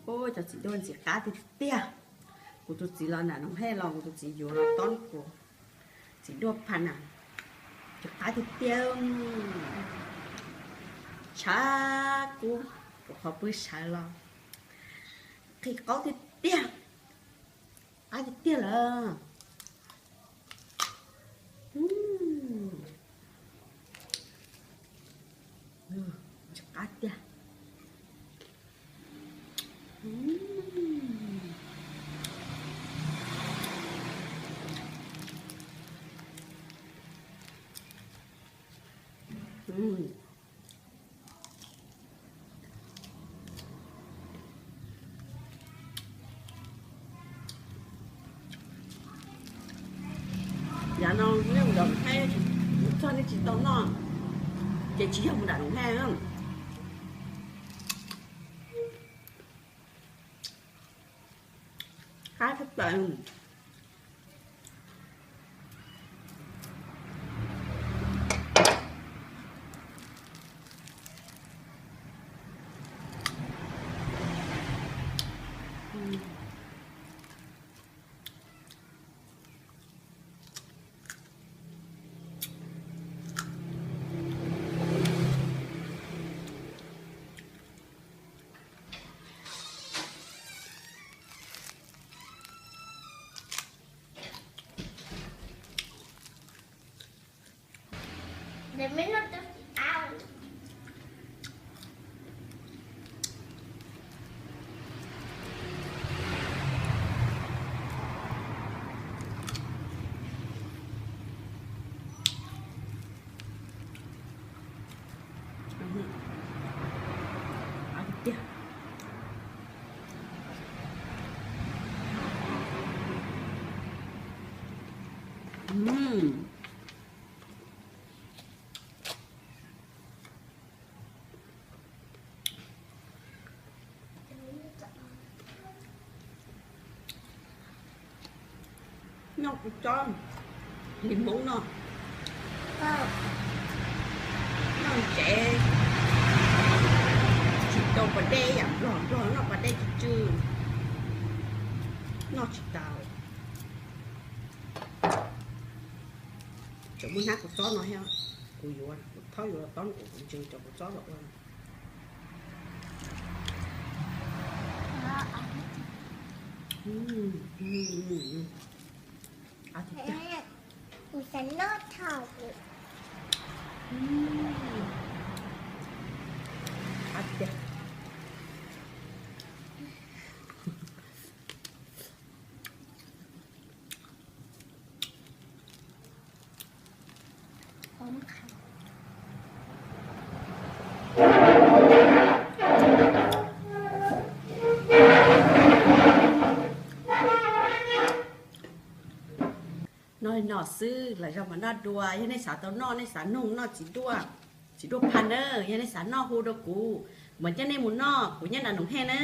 Ub, cov txiv duaj ntxim qab tiag tiag. Kuv tus txiv los nram Noom Hej los kuv tus txiv yuav los tob kuv. Txiv duaj phas na, ntxim qab tiag tiag. Tshav kub, kuv qhov pw sawv los qhib qaub tiag tiag, qab tiag tiag lawm. Ntxim qab tiag. Yav no nej mus nram Noom Hej, mus txog nej tsis tau noj ces tsis yog mus nram Noom Hej. Qab tshaj plaws. Qab tiag. Noj kuv tsob hlis Hmoob no, noj ntsev, tsis tau pas dej yam Nplog, Nplog noj pas dej tsw tsw, noj tsis tau. Tseem muaj hnab kuv tsob no thiab, kuv yuav, kuv thaub yuav los tob kuv ntsis cov kuv tsob los ua. Qab tiag. Noj li no xwb, lwm zaug mam noj dua. Yog nej xav tau noj, nej xav nug noj txiv duaj, txiv duaj phas na, yog nej xav noj hu rau kuv, mam coj nej mus noj, kuv nyob nram Noom Hej na.